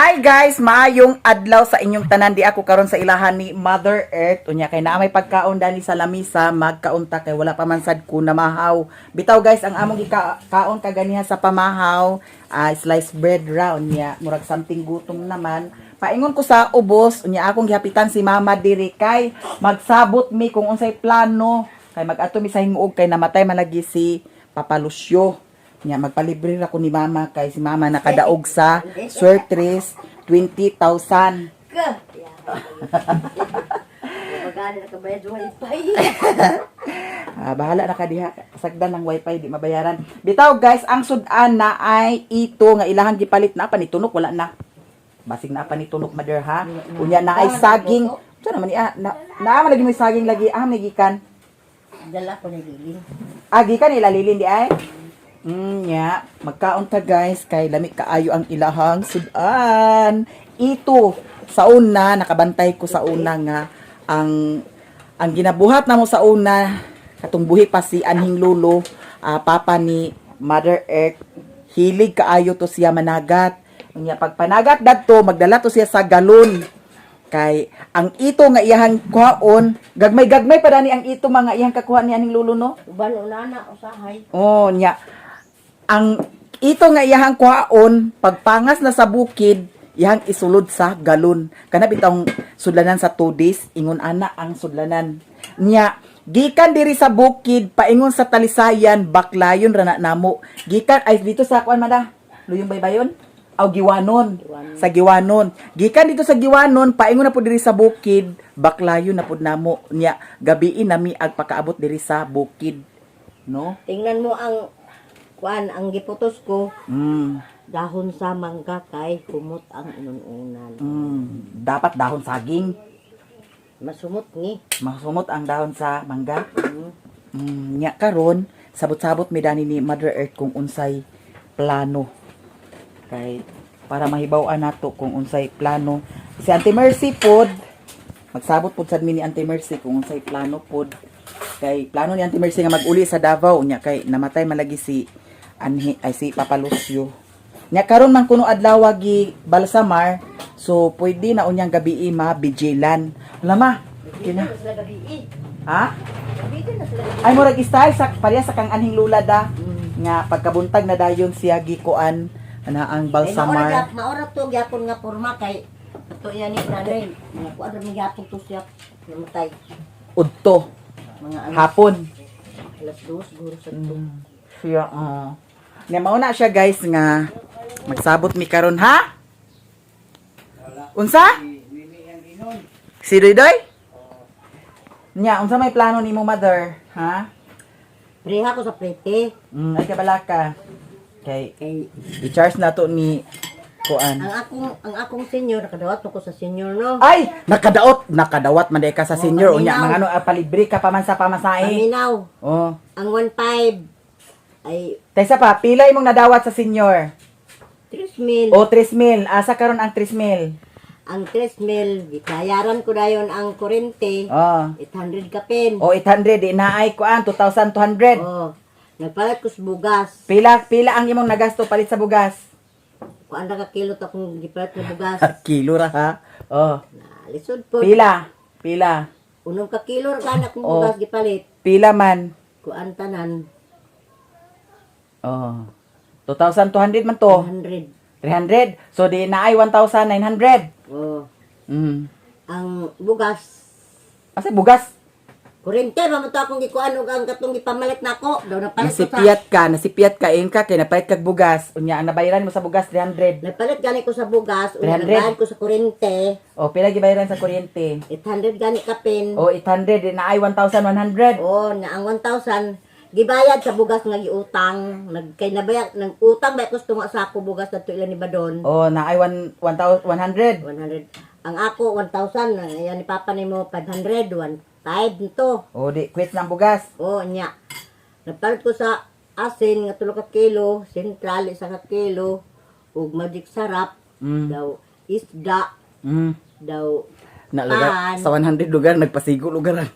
Hi guys, maayong adlaw sa inyong tanan. Di ako karon sa ilahan ni Mother Earth. Unya kay naa may pagkaon dani sa lamisa, magkaunta kay wala pa man sad ko namahaw. Bitaw guys, ang among gikaon kaganiha sa pamahaw, sliced bread ra unya, murag something gutom naman. Paingon ko sa ubos, unya akong gihapitan si Mama diri kay magsabot mi kung unsay plano kay mag-ato mi sa Hingoog kay namatay man lagi si Papa Lucio. Nya magpalibre ra ko ni Mama kay si Mama nakadaog sa Swertres 20,000. Ka. Magana na kabayad wifi. Ah, bahala na ka diha, kasagdan ng wifi di mabayaran. Bitaw guys, ang sudan na ay ito nga ilahang gipalit na panitunok, wala na. Basig na panitunok, mother, ha. Unya na ay saging. Unsa naman niya na naa man lagi may saging lagi ah may gikan. Dala ko na lilin. Ah, gikan ila lilin di ay. Nya, magkaon ta guys kay lami kaayo ang ilahang sudan. Ito sa una nakabantay ko sa una nga ang ginabuhat namo sa una katong buhi pa si anhing lolo, papa ni Mother Earth, hilig kaayo to siya managat. Unya pagpanagat dadto magdala to siya sa galon. Kay ang ito nga iyahang kuhaon, gagmay-gagmay pa dani ang ito mga iyang kakuha ni aning lolo, no? Uban unana usahay. Oh, nya. Ang ito nga iyahang kuhaon, pagpangas na sa bukid, iyahang isulod sa galon. Kana bitong sudlanan sa 2 days, ingon ana ang sudlanan. Nya, gikan diri sa bukid, paingon sa Talisayan, Baclayon ra na namo. Gikan ay dito sa kuan man, Luyong Baybayon? Aw, Giwanon. Sa Giwanon. Gikan dito sa Giwanon, paingon na po diri sa bukid, Baclayon na pud namo. Nya, gabiin nami ag pakaabot diri sa bukid. No? Tingnan mo ang kuan ang giputos ko, dahon sa mangga kay humot ang inununan. Dapat dahon saging. Masumot ni. Masumot ang dahon sa mangga. Nya karon, sabot-sabot mi dani ni Mother Earth kung unsay plano. Kay para mahibaw-an nato kung unsay plano. Si Auntie Mercy pod, magsabot pod sad mi ni Auntie Mercy kung unsay plano pod. Kay plano ni Auntie Mercy nga mag-uli sa Davao nya kay namatay malagi si anhi ay si Papa Lucio. Nya karon man kuno adlaw gi Balsamar, so pwede na unyang gabi ma-vigilan. Lama, kina. Na sila gabi eh. Ha? Gabi na sila gabi. Ay, murag style sa pareha sa kang anhing lula da nga pagkabuntag na dayon siya gikuan na ang Ay, maura Balsamar. Maura to gyapon nga porma kay ato yan ni nanay. Mga kuan ra man gyapon to siya namatay. Udto Mga ano, hapon. 2:00 siguro sa to. Siya Nya mauna siya guys nga magsabot mi karon, ha? Unsa? Si Doydoy? Nya unsa may plano nimo, mother, ha? Preha ko sa prete. Ay kabalaka. Kay Kay i-charge na to ni kuan. Ang akong senior nakadawat mo ko sa senior, no. Ay, nakadaot, nakadawat man day ka sa Oh, senior unya paminaw. mga ano, palibre ka pa man sa pamasahe. Paminaw. Oh. Ang 1.5 ay Taysa pa, pila imong nadawat sa senior? 3 mil. O 3 mil, asa karon ang 3 mil? Ang 3 mil gibayaran ko dayon ang kurente. Oh. 800 kapin. O 800 di naay kuan 2,200. Oh. Nagpalit ko sa bugas. Pila pila ang imong nagasto palit sa bugas? Kuan ra ka kilo to akong gipalit nga bugas. Kilo ra ha. Oh. Na lisod po. Pila, pila, 6 ka kilo ra kana akong Oh. bugas gipalit. Pila man. Kuan tanan Oh. 2,200 man to. 100. 300. So di naay 1,900. Oh. Ang bugas Asa bugas? Kurente ba mo to akong gikuan ug ang katong gipamalit nako. Daw napalit ko sa Nasipiyat ka, inka kay napalit kag bugas. Unya ang nabayaran mo sa bugas 300. Napalit gani ko sa bugas, ug 300. nagbayad ko sa kurente, O pila gibayaran sa kuryente? 800 gani kapin. O 800 di naay 1,100. Oh, na ang 1,000 gibayad sa bugas nga giutang. Nag kay nabayad nang utang ba ko tunga sa ako bugas adto ila ni Badon. O naay 1 1,100. 100. Ang ako 1,000, ang iya ni papa nimo 500, 1,500 nito. O di quit ng bugas. Oh, nya. Napalit ko sa asin nga 3 ka kilo, sentral 1 ka kilo, ug Magic Sarap, daw isda, daw Na lugar Pan. sa 100 lugar nagpasigo lugar.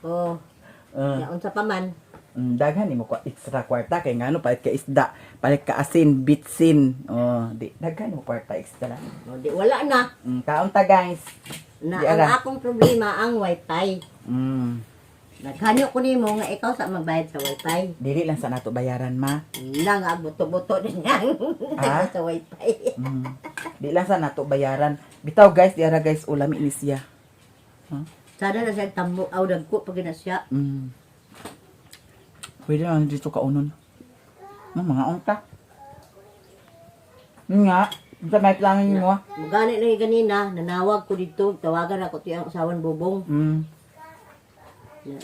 Oh, nya unsa pa man. Daghan nimo ko extra kwarta kay ngano palit ka isda, palit ka asin, bitsin. Oh, di daghan mo kwarta extra. O, di wala na. Kaon ta, guys. Na Di ang ara. akong problema ang wifi. Naghanyo ko nimo nga ikaw sa magbayad sa wifi. Dili lang sa nato bayaran, ma. Na nga buto-buto din yang Ah? sa wifi. Di lang sa nato bayaran. Bitaw, guys, di ara, guys, ulami ni siya. Sana na siya tambo aw dagko pag na siya. Pwede lang dito kaunon. Mga unta. Nga, unsa may plano nimo? Mugani na yung ganina, nanawag ko dito, tawagan ako to yung asawan bubong. Na,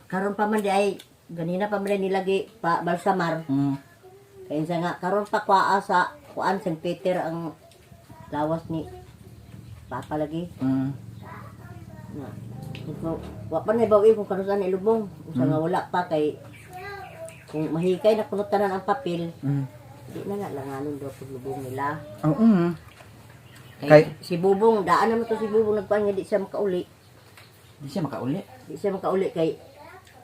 karon pa man di ay ganina pa man di nilagi pa balsamar. Kaya siya nga karon pa kuaa sa kuan St. Peter ang lawas ni Papa lagi. Na, ito, wa pa na ibawi kung karon saan ilubong. Usa nga wala pa kay kung mahikay na kuno tanan ang papel, di na nga langanon daw paglubong nila. Oo. Kay, si Bubong, daan naman to si Bubong nagkuan nga di siya makauli. Di siya makauli. Di siya makauli kay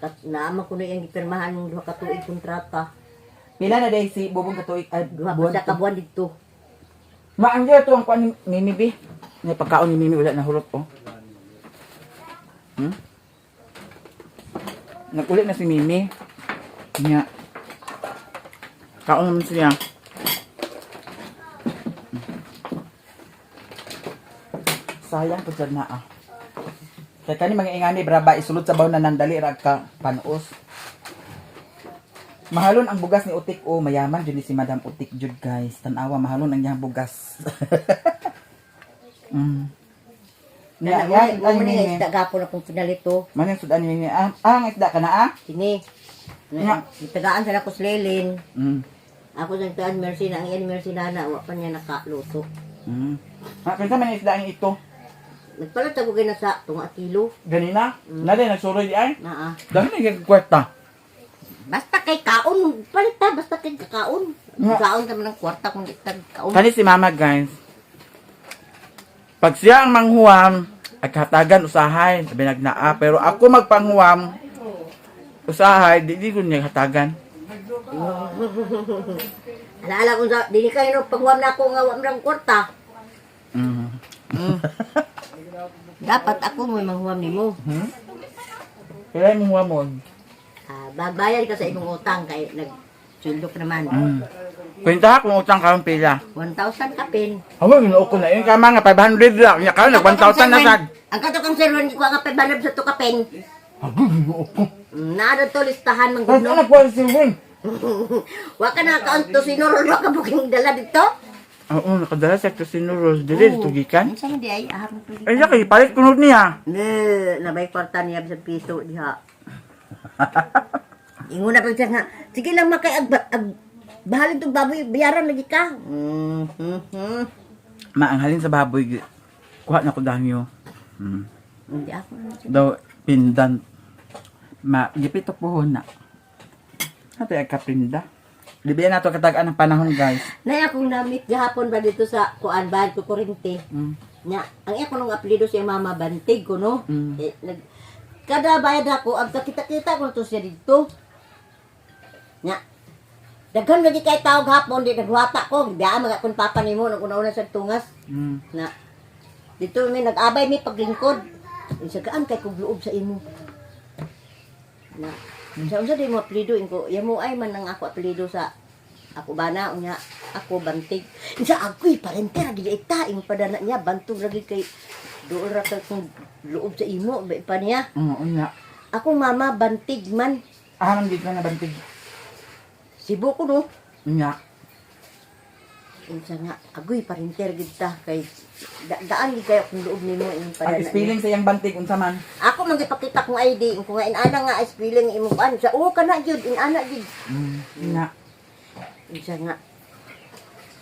kat, naama ko na iyang gipirmahan ng 2 ka tuig kontrata. Pila na day si Bubong katuig ay Duha pa buwan siya ka buwan dito. Maangyo to ang kuan ni Mimi bi. May pagkaon ni Mimi wala na hulot oh. Naguli na si Mimi. Nya. Kaon naman siya. Sayang po dyan na ah. Kaya kani mga ingani braba isulod sa baw na nandali ra ka panos. Mahalon ang bugas ni Utik oh, mayaman jud ni si Madam Utik jud, guys. Tan-awa mahalon ang iyang bugas. Na, Nya, ya, mo ay, ni Mimi. isda gapon akong pinalito. Man yung sudan ni Mimi. Ah, ang isda ka na ah. Kini. Nga. Na, gitagaan sa ako sa Lelin. Ako sa taan Mercy na ang iyan Mercy nana wa pa niya nakaluto. Ah, kinsa man ang isda ang ito? Nagpalit ako gina sa tunga kilo. Ganina? Na din nagsuroy di ay. Naa. Dami na yung kwarta. Basta kay kaon, palit ta basta kay kaon. Nga. Kaon ta man ng kwarta kung di tag kaon. Kani si Mama, guys. Pag siya ang manghuam, aghatagan usahay, sabi nagnaa. Pero ako magpanghuam, usahay, di ko niya hatagan. Alaala kung sa dili kayo no paghuam na ako nga wa man ang kwarta. Dapat ako mo manghuam nimo. Kailan mo huamon? Ah, bagbayad ka sa imong utang kay nag sweldo ka naman. Kwenta kung utang ka ang pila. 1,000 kapin. Hawa, ginoo ko na yun. Kama nga, 500 lang. Nya ka, nag 1,000 na sad. Ang katokang serwan ko nga 500 sa to kapin. Hawa, ginoo ko. Naa to listahan man Kahit gud no. anak ko si Win. Wa ka na account to sinuro wa ka booking dala dito. Oo, nakadala sa ito sinuro. Dili, dito gikan. Unsa man di ay ahang to. Ay, siya, kay palit kunod niya. Ne, nabay kwarta niya sa piso diha. Ingon na pa siya nga, sige lang makay ag, ag bahalin tong baboy, bayaran lagi ka. Maanghalin sa baboy. Kuha na ko dahil. Hindi ako na siya. Daw, pindan. Ma, gipito po na. Ate, ay kapinda. Libiyan na ito katagaan ng panahon, guys. Nay akong namit gahapon ba dito sa kuan bayad ko kurente. Nya, ang iya ko nung apelyido siya mama Bantig ko no. Eh, nag, kada bayad ako, ang kakita-kita ko to siya dito. Nya, daghan lagi kay tao gahapon di nagwata ko, biya mga akong papa nimo nung una-una sa tungas. Na dito may nag-abay may paglingkod. Isagaan kay kog loob sa imo. Na sa unsa di mo apelyido inko, yamo ay man ang ako apelyido sa ako bana unya ako Bantig. Unsa ako'y parente ra gid ita ing padana niya bantog ra gid kay dool ra kay kung loob sa imo ba pa niya. Oo, nga. Akong mama Bantig man. Ah, man, dito na bantig. Cebu ko no. Nga. Unsa nga agoy parente ra gid ta kay daan gid kayo kung loob nimo ing Ang padana niya. spelling sa iyang bantig, unsa man. Ako man gipakita kong ID kung nga inana nga ay spelling imong kuan sa oo kana gyud inana gyud. Nga. Unsa nga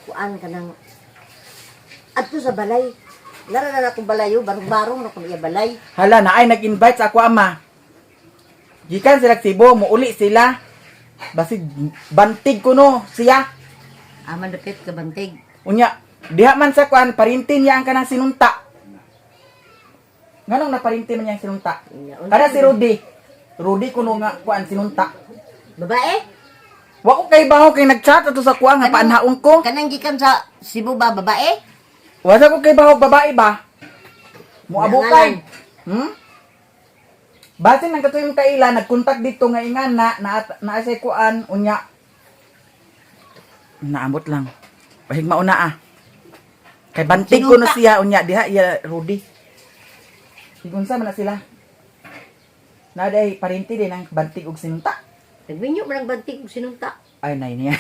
kuan kanang adto sa balay. Nara na akong balayo, barong-barong na kung iya balay. Hala na ay nag-invite sa ako ama. Gikan sila Cebu, muuli sila. Basig bantig kuno siya. Aman dapit ka Bantig. Unya, diha man sa kuan parintin niya ang kanang sinunta. Nganong naparintin man niya ang sinunta? Unya, unsa Kada si Rudy. Rudy kuno nga kuan sinunta. Babae? Wa ko kay baho kay nagchat ato sa kuan nga paanhaon ko. Kanang gikan sa Cebu ba babae? Wala ko kay baho babae ba? Muabukay. Basin ang katuyong kaila nagkontak dito nga ingan na na, na say kuan unya. Naambot lang. Bahig mauna ah. Kay bantig ko no Sinunta. siya unya diha iya Rudy. Igunsa man na sila. Naday parinti din ang bantig og sinunta. Nagminyo man ang bantig og sinunta. Ay nay niya.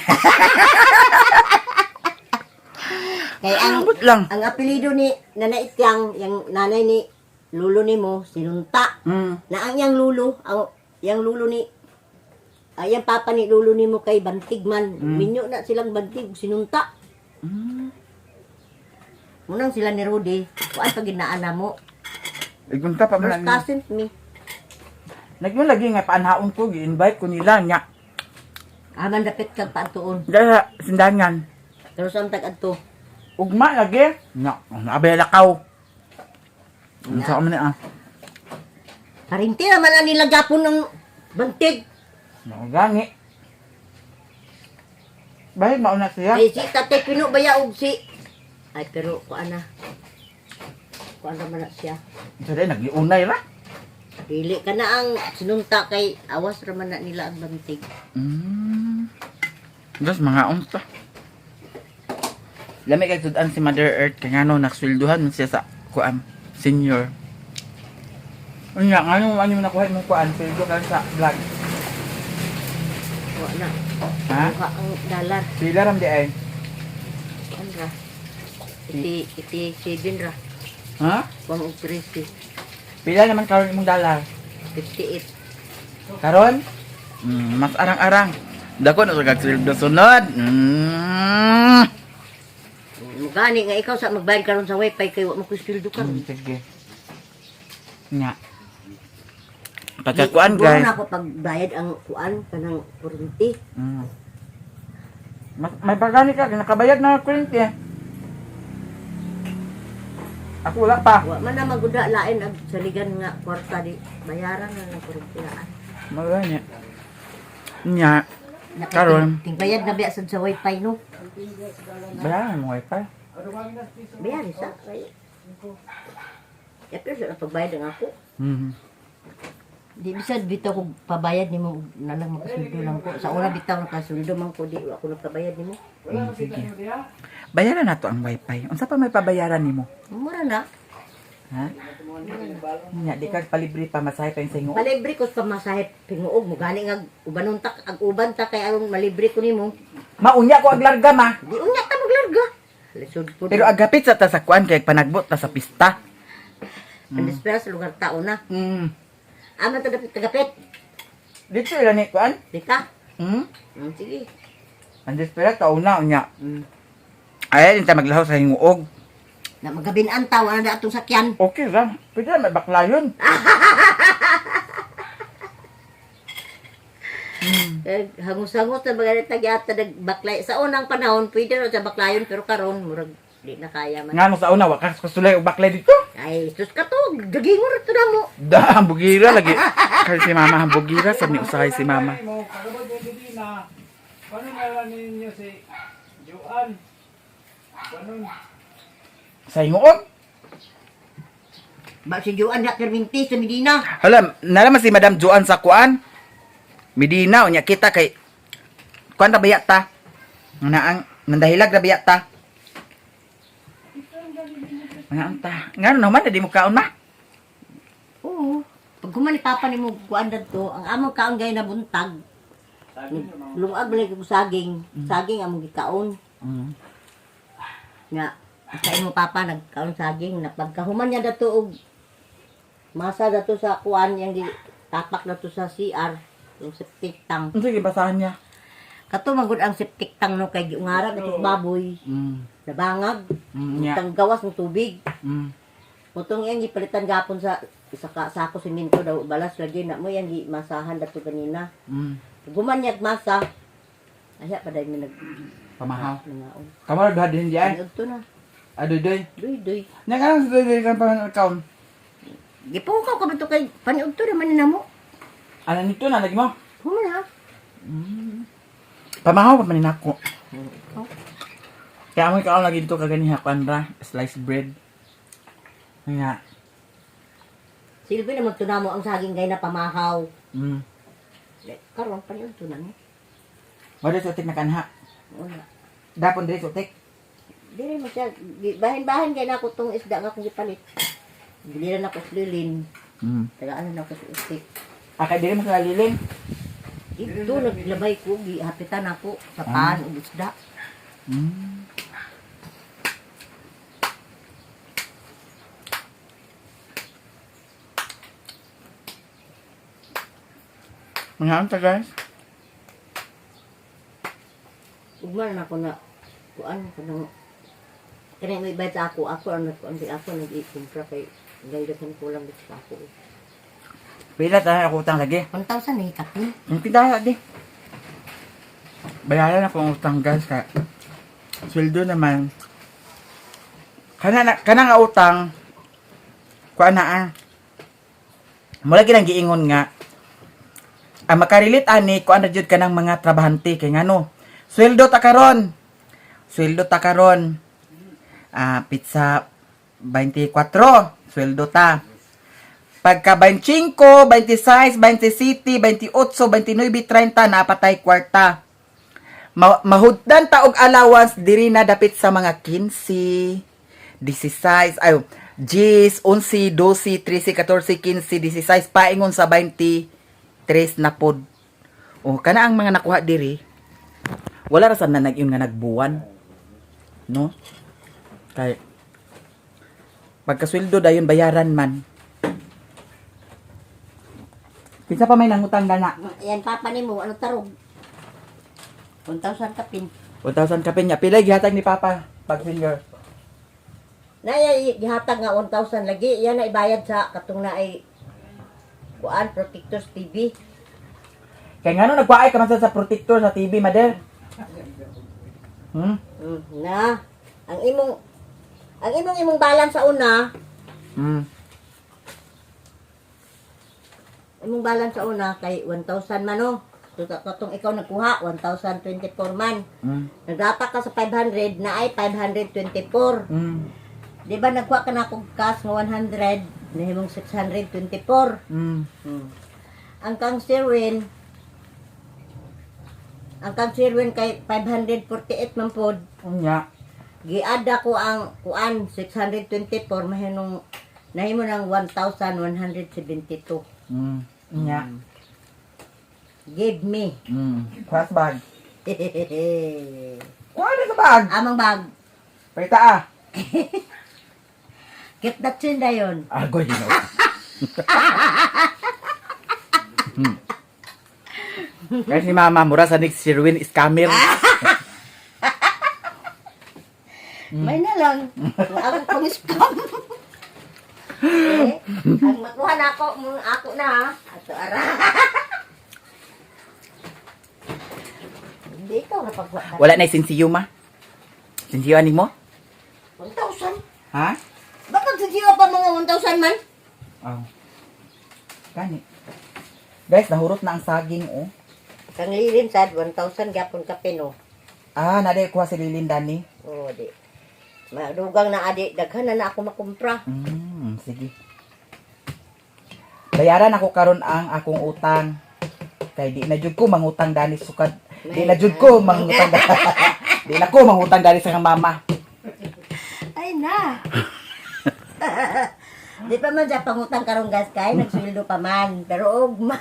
Kay ang Ambot lang. ang apelyido ni Nanay Ityang, yang nanay ni lulo nimo sinunta. Na ang yang lulo, ang yang lulo ni ay ang papa ni lulo nimo kay Bantig man. Minyo na silang bantig og sinunta. Munang sila ni Rudy, kuan pa ginaan na mo. Igunta pa First man. cousin me. Nagyun lagi nga paanhaon ko gi-invite ko nila nya. Aman dapit kag paantuon. Dahil sa sindangan. Pero sa tag adto. Ugma lagi. Nya, abay lakaw. Unsa man ni ah? Parinti naman ang nila gapon ng bantig. Gani. Bahig mauna siya. Ay si Tatay Pino baya og si Ay pero kuan na. Kuan na man na siya. Unsa day nagiunay ra. Dili ka na ang sinunta kay awas ra man na nila ang bantig. Diyos, mga unsa. Lami kay sudan si Mother Earth kay ngano nagsweldohan man siya sa kuan senior. Unya, ngano ano mo nakuha imong kuan sweldo karon sa vlog? Wa na. Ha? Kuha ang dalar. Pila ram di ay? Kuan ra. Iti iti 7 ra. Ha? Kuang og 13. Pila naman karon imong dalar? 58. Karon? Mas arang-arang. Dako na sa sweldo sunod. Mugani nga ikaw sa magbayad karon sa wifi kay wa mo ko sweldo karon. Sige. Nya. Pagkakuan Siguro guys. na ako pagbayad ang kuan kanang kuryente. Mas, may pagani ka, nakabayad na kuryente eh. Ako wala pa. Wa man na maguda lain ang saligan nga kwarta di bayaran na ng kuryente. Magani. Nya. Karon. Tingbayad na biya sad sa wifi no. Bayaran mo wifi. Bayar sa kay. Ya pero sa pagbayad ang ako. Di bisad bitaw ko pabayad nimo na lang makasuldo lang ko. Sa una bitaw nakasuldo man ko di wa ako nagpabayad nimo. Sige. Bayaran na to ang wifi. Unsa pa may pabayaran nimo? Mura na. Ha? Nya, di ka palibre pa masahe pa yung singo. Malibre ko sa pamasahe pinguog mo gani nga ubanon ta ag uban ta kay aron malibre ko nimo. Maunya ko ag larga ma. Di unya ta maglarga. Lisod po. Pero agapit sa ta sa kuan kay panagbot ta sa pista. Pandispera sa lugar tao na. Aman ta dapit tagapit. Dito ila ni kuan. Di ka. Sige. Ang desperat ta una unya. Ay, din ta maglaho sa hinguog. Na magabin-an ta wala na atong sakyan. Okay ra. Pwede na may baklayon. Eh, hangus-hangus na bagay tagyata nagbaklay. Sa unang panahon, pwede na sa baklayon, pero karon murag di na kaya man. Nga no sa una wa ka kasulay og baklay dito. Ay, sus ka to, gagingon to na mo. Da, ang bugira lagi. Kay si mama ang bugira sa ni usahay si mama. Mo, kagabot yung Medina. Paano na ninyo si Joan? Paano? Sa hinguog. Ba si Joan na perminti sa Medina. Hala, nalaman si Madam Joan sa kuan. Medina unya kita kay kuan ra baya ta. Na ang nandahilag ra baya ta. Nga ang ta. Ngano naman di mo kaon ma? Oo. Pag human ni Papa ni mo kuan to, ang among kaon gay na buntag. Lungag man ko saging, saging among gikaon. Nga sa imo papa nagkaon saging na pagkahuman niya dato og masa dato sa kuan yang gi tapak dato sa CR yung septic tank. Unsa gibasahan niya? Kato man gud ang septic tank no kay giungarag ato sa baboy, nabangag, Nya. tang gawas ng tubig. Putong yang gipalitan gapon sa isa ka sako simento daw balas lagi na mo yang gimasahan dato kanina. Guman niya masa. Aya pa dahil mi nag Pamahaw. nangaon. Kamaro duha din diyan. Ano to na? Adoy doy. Duy duy. Nya kanang sa doy kan pa account. Gipukaw ka ba to kay paniudto naman na mo? Ano nito na lagi mo? Human ha. Pamahaw pa man nako. Kaya mo ikaw lagi dito kaganiha kuan ra, sliced bread. Nga. Silbi naman tunamo ang saging gay na pamahaw. Karon pa yun tunan mo. Wala sa utik na kanha. Wala. Dapon diri sa utik. Dili mo siya bahin-bahin kay nako tong isda nga akong gipalit. Giliran ako sa lilin. Tagaan na ako sa ustik. Ah, kay diri mo sa lilin. Dito naglabay ko, gihapitan ako sa paan og isda. Mga anta guys. Ugma na ako na kuan kanang kanang may bayad sa ako, ako ang nagkuan di ako nag-ikumpra kay dagdagan ko lang dito sa ako. Pila tayo ako utang lagi. 1,000 eh, kapin. Ang pindaha di. Bayaran ako ang utang guys kay sweldo naman. Kana na kana nga utang kuan na ah. Mula ginang giingon nga ang makarelate ani kuan na jud kanang mga trabahante kay ngano. Sweldo ta karon. Sweldo ta karon. Ah, pizza 24, sweldo ta. Pagka 25, 26, 27, 28, 29, 30, napatay kwarta. Mahuddan ta og allowance diri na dapit sa mga 15, 16, ay, 10, 11, 12, 13, 14, 15, 16, paingon sa 23 na pod. O, kana ang mga nakuha diri. Wala ra sa nanag yun nga nagbuwan. No? Kay, pagkasweldo dayon bayaran man. Kinsa pa may nangutang gana? Yan papa nimo, ano tarog? 1,000 kapin. 1,000 kapin niya. Pila gihatag ni Papa pag finger. Naya gihatag nga 1,000 lagi, yan na ibayad sa katong na ay kuan Protectors TV. Kay ngano nagwaay ka man sa protector sa TV, Mader? Na ang imong imong balance sa una, imong balance sa una kay 1,000 man no. Katong ikaw nagkuha 1,024 man. Nagdapak ka sa 500 na ay 524. Di ba nagkuha ka na akong cash nga 100, nahimong 624. Ang kang Sirwin, ang kang Sirwin kay 548 man pod. Unya. Giada ko ang kuan 624 mahinong nahimo ng 1,172. Unya. Give me. Cross bag. Kuha na sa bag. Amang bag. Pahita ah. Get that chin dayon. Agoy, you know. Kaya si Mama, mura sa next Sirwin scammer. May na lang. Kung ako pang scam. Eh, ang makuha na ako, muna ako na ha. Ato ara. Hindi ikaw napagwa ka. Wala na yung sinsiyo, ma. Sinsiyo ani mo? 1,000? Ha? Bakit sinsiyo pa mga 1,000 man? Oh. Gani. Guys, nahurot na ang saging, oh. Kang lilin sad, 1,000 gapon ka pino. Ah, nade kuha si Lilin Dani. Oo, di. Madugang na adi, daghan na na ako makumpra. Sige. Bayaran ako karon ang akong utang. Kay di na jud ko mangutang dani sukad. Di na jud ko mangutang di na ko mangutang dani sa kang mama. Ay na. Di pa man siya pangutang karong gas kay nagsweldo pa man. Pero ugma.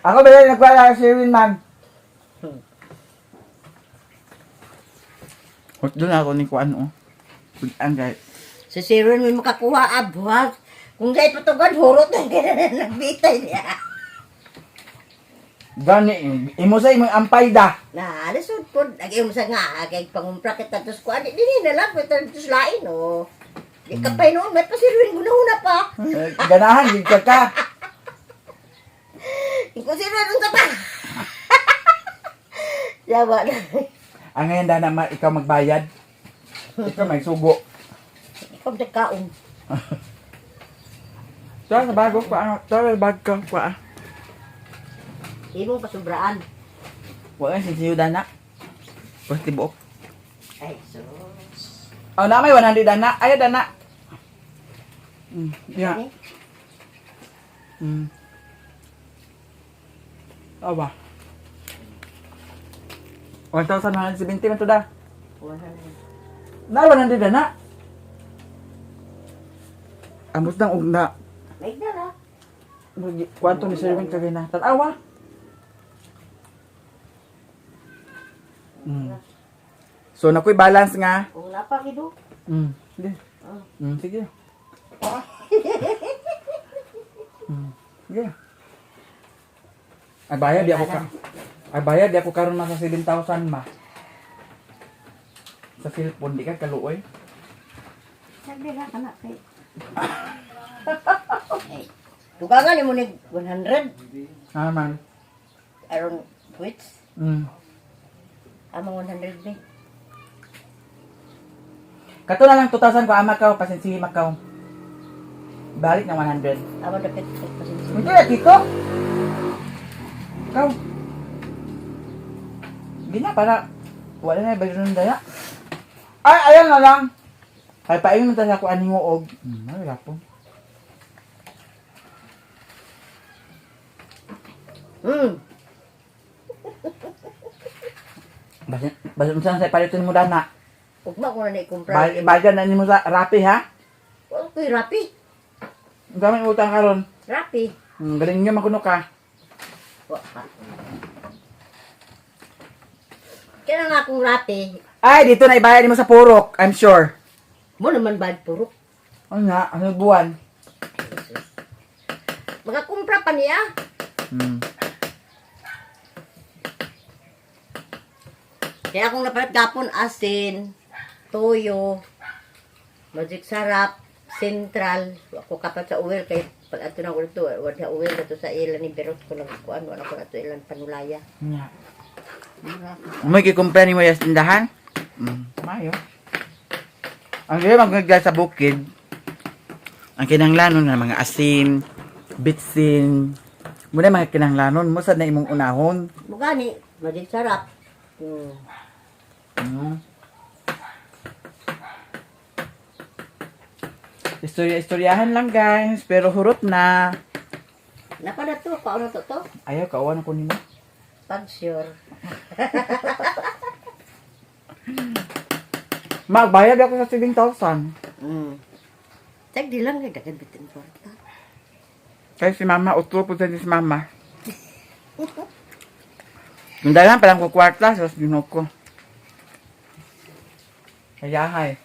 Ako ba nagwala si Erwin man. Hot doon ako ni kuan oh. Ang guys. Sa siron may makakuha abwas. Kung sa'y patugan, hurot na nagbitay niya. Gani imo sa imong ampay da. Na, lisod po. Nag-iom sa nga, kay pangumpra kita tos kuan. Di di na lang, kita tos lain, oh. Di ka pa noon, may pasiruin mo na una pa. Eh, ganahan gid ka ka. Kung siruin unsa pa. Yawa na. Ang ngayon dana ma ikaw magbayad. Ikaw may sugo. Ikaw sa kaon. Tara sa bago ko ano, tara sa bag ko ko ah. Imong pasubraan. Wala si Siyuda na. Pasti buok. Ay, sus. Oh, na may 100 dana. Ayo dana. Yeah. Ani? Aba. 1,170 man to da. 100. Na 100 dana. Ambot nang ugna. May dara. Kwanto ni Sir Wing kagay na. Tanawa. So nakoy balance nga. Kung napakido. Sige. Sige. Sige. Ay bayad di ako ka. Ay bayad di ako karon nasa 7,000 ma. Sa cellphone di ka kaluoy. Sabi ra kana kay. Ay. Dugangan mo ni 100 Ah man. aron quits. Amang 100 ni. Kato na lang 2,000 ko ama ka pasensihi makaw. Balik na 100. Amang dapat pasensya. Hindi na tito. Ikaw. Hindi na para wala na iba daya. Ay, ayan na lang. Ay, paingon ta sa ako ani mo og. Ay, wala po. Basta basta unsa sa paliton mo dana. Ugma ko na na-compra. Bayad na nimo sa Rappi ha. Wala ko'y Rappi. Ang dami utang karon. Rappi. Galing niyo makuno ka. Wa pa. Kaya nga akong Rappi. Ay, dito na ibayad nimo sa purok, I'm sure. Mo naman bad purok. Ano nga, ano buwan? Makakumpra pa niya. Kaya akong napalit gapon asin, toyo, magic sarap, central. Ako kapat sa uwil kay pag ato na ko dito, wala sa uwil dito sa ilan ni Berot ko lang kuan, wala ko ato ilan panulaya. Nga. May kikumpra nimo sa tindahan? Mayo. Ang dili magngagla sa bukid. Ang kinahanglanon nga mga asin, bitsin. Muna mga kinahanglanon mo sad na imong unahon. Mugani, magic sarap. Istorya-istoryahan lang guys, pero hurot na. Napa na to, paano to to? Ayaw, kawan ko nimo. Pag sure. Magbayad ako sa 7,000. Tag di lang kay dagan bitin kwarta. Kay si mama, utro po sa si mama. Yung dalan palang ko kwarta, sos ginoo ko. Kaya hay.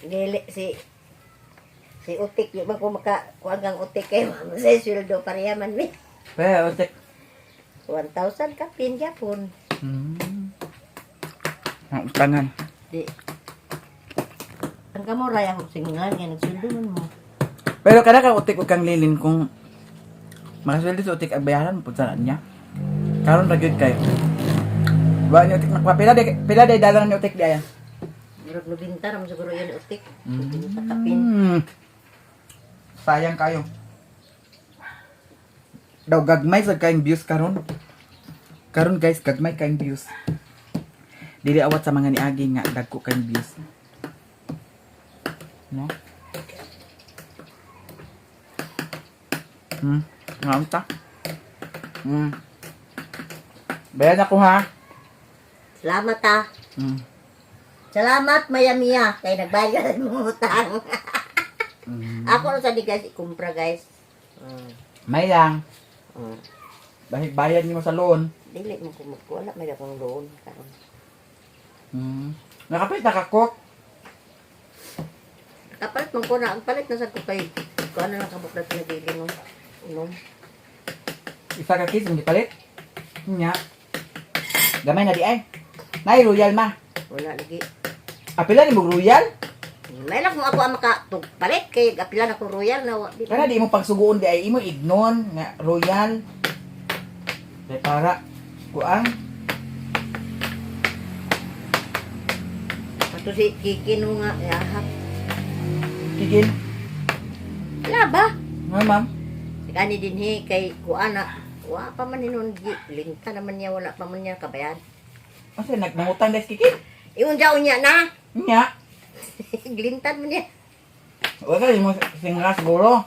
Dili si si Utik, di ba ko maka kuan kang Utik kay mama sa sweldo pareha man mi. Pero, tek. 1,000 ka pin gyapon. Ang utangan. Di. Ang kamo ray ako singulan kay nagsweldo man mo. Pero kada kang utik ug kang lilin kung makasweldo sa utik ang bayaran mo pud sa niya. Karon ra gyud kayo. Ba ni utik nakuha pila day pila day dala ni utik di ayan. Murag 90 ra man siguro yun Utik. Sa kapin. Sayang kayo. Daw gagmay sa kayong views karon. Karon guys, gagmay kayong views. Dili awat sa mga niagi nga dagko kayong views. No? Nga ta. Bayan ako ha. Salamat ah. Salamat Maya Mia kay nagbayad mo utang. Ako na sa di guys ikumpra guys. May lang. Dahil bayad nimo sa loan. Dili mo ko magkuwala may akong loan karon. Nakapit nakakok. Kapalit man ko na ang palit na sa ko kay kuan na lang kabuk na pinagili mo. Unom. Isa ka kiss, hindi palit. Nya. Gamay na di ay. Nay royal ma. Wala lagi. Apila ni mo royal? May lang kung ako ang makatugpalit kay apilan ako royal na wa. Di Kana di mo pagsuguon di ay imo ignon nga royal. Di para kuang Ato si Kiki no nga yahap. kigil. Wala ba? Nga, ma'am. Kani dinhi kay kuana wa pa man hinon linta naman niya, wala pa man niya kabayad. Asa nagmangutang guys Kikin? Ingon jaon niya na. Nya. Glintan man niya. Wala mo singra siguro.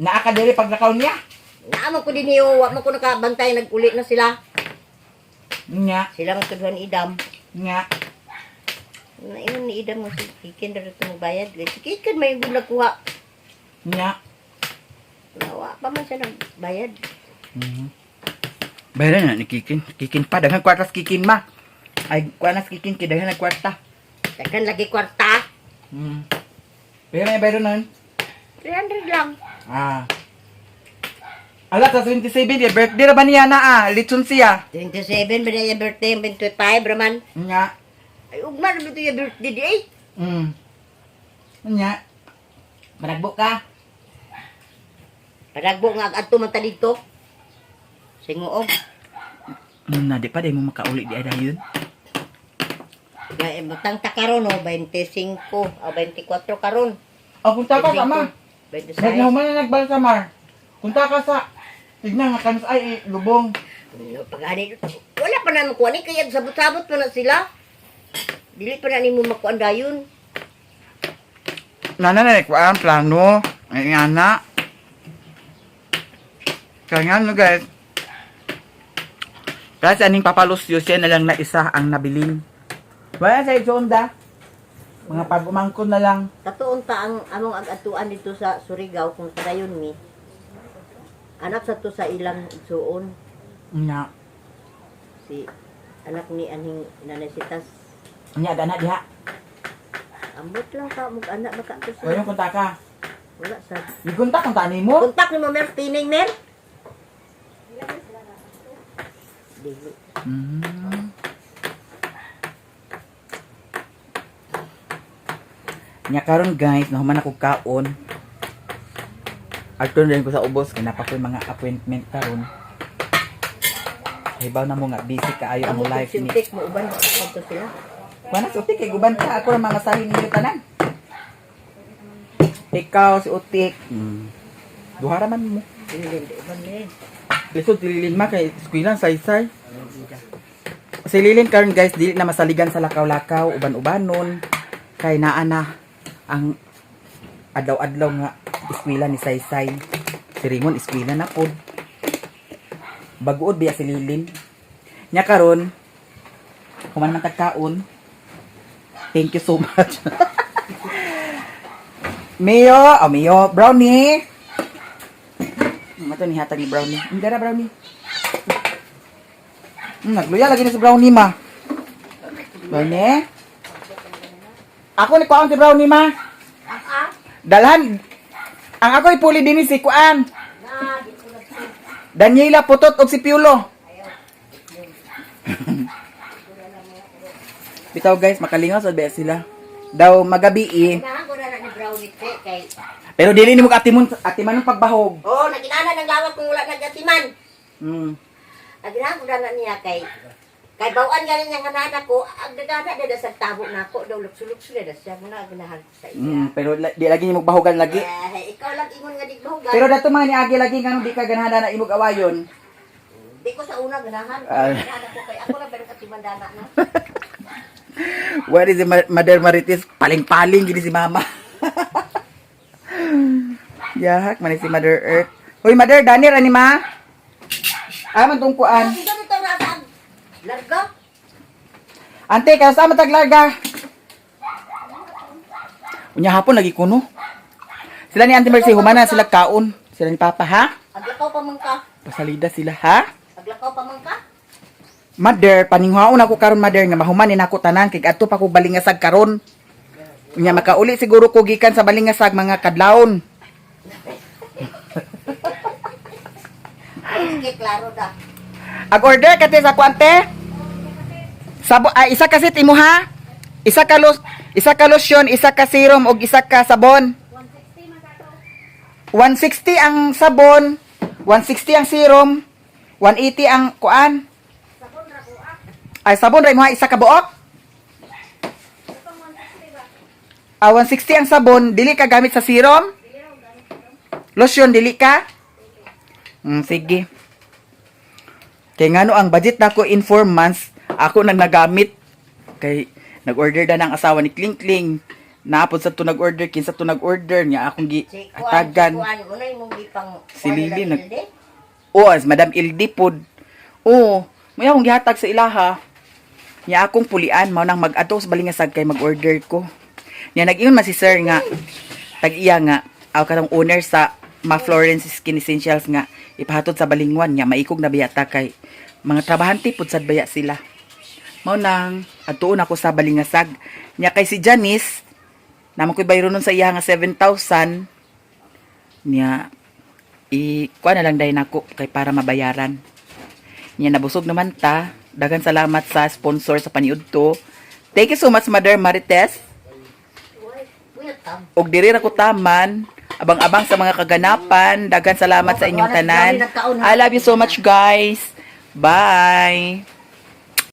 Naa ka diri paglakaw niya. Naa man ko dinhi oh, wa man ko nakabantay, nag-uli na sila. Nya. Sila man tudhan idam. Nya. Naingon ni idam mo si Kikin daro to mobayad. Si Kikin may gud nagkuha. Nya. Wa pa man siya nagbayad. Bayaran na ni Kikin. Kikin pa daghan kwarta sa Kikin ma. Ay kuha na sa Kikin kay daghan nag kwarta. Daghan lagi kwarta. Pero may bayro nun. 300 lang. Ah. Ala, sa 27, di birthday ra ba niya na ah? Litson siya. 27 ba niya birthday? 25 raman. Nya. Ay, ugma na ba ito yung birthday di ay? Nya. Managbo ka. Padagbo nga adto man ta dito. Singuog. Na, di pa di mo makauli di ay dayon. Nga butang ta karon oh, 25 o 24 karon. O, kung taka ka ma. 26. Nagnahuman na nagbalsamar. Kung taka sa, tignan nga kanus ay eh, lubong. No, pag ani wala pa na makuha ni kaya sabot-sabot pa na sila. Dili pa na nimo makuan dayon. Nana na kuan plano. Ay ana. Kaya nga no guys. Kasi aning papalusyo siya na lang na isa ang nabilin. Wala sa Jonda. Mga pag-umangkon na lang. Katuon ta ang among ag-atuan dito sa Surigao kung padayon mi. Anak sa to sa ilang igsuon Nga. si anak ni anhing nanay sitas. Nya gana diha. Ambot lang ka mug anak baka to Wala sa yung konta ka. wala sa Gigunta kung tani mo. Kontak ni mo mer tining mer. Dili. Nya karon guys, nahuman ako kaon. Adto na rin ko sa ubos kay napa ko'y mga appointment karon. Hibaw na mo nga busy kaayo ang Ambot life ni. Sintik mo uban kadto sila. Wala si Utik kay guban ka ako ra mamasahin ninyo tanan. Ikaw si Utik. Duha ra man mo. Dili di uban ni. Lisod dililin ma kay eskwilan saysay. Si Lilin karon guys dili na masaligan sa lakaw-lakaw, uban-ubanon kay naa na ang adlaw-adlaw nga eskwela ni Saysay. Si Ringon eskwela na pod. Baguod biya si Lilin. Nya karon human man tagkaon. Thank you so much. Mio, oh Mio, brownie. Mato ni hatag ni brownie. Hindi ra brownie. Nagluya lagi na si brownie ma. Brownie? Ako ni kuan si brownie ma. Dalhan ang ako ipuli din ni si kuan. Daniela Putot og si Piulo. Bitaw guys, makalingaw sa ba sila. Daw magabi eh. Ganahan ko na na ni brownie te kay. Pero dili nimo katimon atiman ng pagbahog. Oh, naginana ng lawak kung wala nagatiman. Agnahan ko na na niya kay kay bawaan gani niya nga nana ko, ang dagana na sa tabo nako daw lukso-lukso na siya mo na ganahan ko sa iya. Pero di lagi nimo bahogan lagi. Eh, ikaw lang ingon nga digbahugan. Pero dato mga niagi lagi nganong di ka ganahan na imog awayon. Di ko sa una ganahan. Ah. Ganahan ako kay ako lang pero katimandana na. Where is the Mother Marites? Paling-paling gini si Mama. Yahak man si Mother Earth. Hoy Mother, dani ra ni ma. Ah, man tong kuan. Ang ganito na sa larga. Ante, kayo sa matag larga. Unya hapon lagi kuno. Sila ni Auntie Mercy humana sila kaon. Sila ni Papa ha? Aglakaw pa man ka. Pasalida sila ha? Aglakaw pa man ka. Mother, paninghaon ako karon mother nga mahuman ni nako tanan kay adto pa ko balingasag karon. Unya makauli siguro ko gikan sa balingasag mga kadlawon. Ay, sige, klaro da. Ag order ka te sa kuante. Sabo ay isa ka set imo ha. Isa ka lotion, isa ka serum ug isa ka sabon. 160 ang sabon, 160 ang serum, 180 ang kuan. Ay sabon ra imo ha, isa ka buok. Ah, 160 ang sabon, dili ka gamit sa serum? Lotion, dili ka? Sige. Kay ngano ang budget nako in 4 months, ako nang nagamit. Kay nag-order na ng asawa ni Kling Kling. Naapod sa to nag-order, kinsa to nag-order niya akong gi Si Kuan, si atagan. Kuan, unay mong gipang Si Lily Kuan nila, Oh, as Madam Ildi pod. Oh, may akong gihatag sa ilaha. Nya akong pulian mao nang mag-adto sa Balingasag kay mag-order ko. Nya nag-ingon man si sir nga tag-iya nga aw katong owner sa Ma Florence Skin Essentials nga ipahatod sa Balingwan nya maikog na biyata kay mga trabahante pud sad baya sila. Mao nang adtuon ako sa Balingasag. Nya kay si Janice namo ko'y bayro nun sa iya nga 7,000 niya i kuha na lang dahil nako kay para mabayaran. Nya nabusog naman ta. Dagan salamat sa sponsor sa paniud to. Thank you so much, Mother Marites. Welcome. Og diri ra ko taman. Abang-abang sa mga kaganapan. Dagan salamat sa inyong tanan. I love you so much, guys. Bye.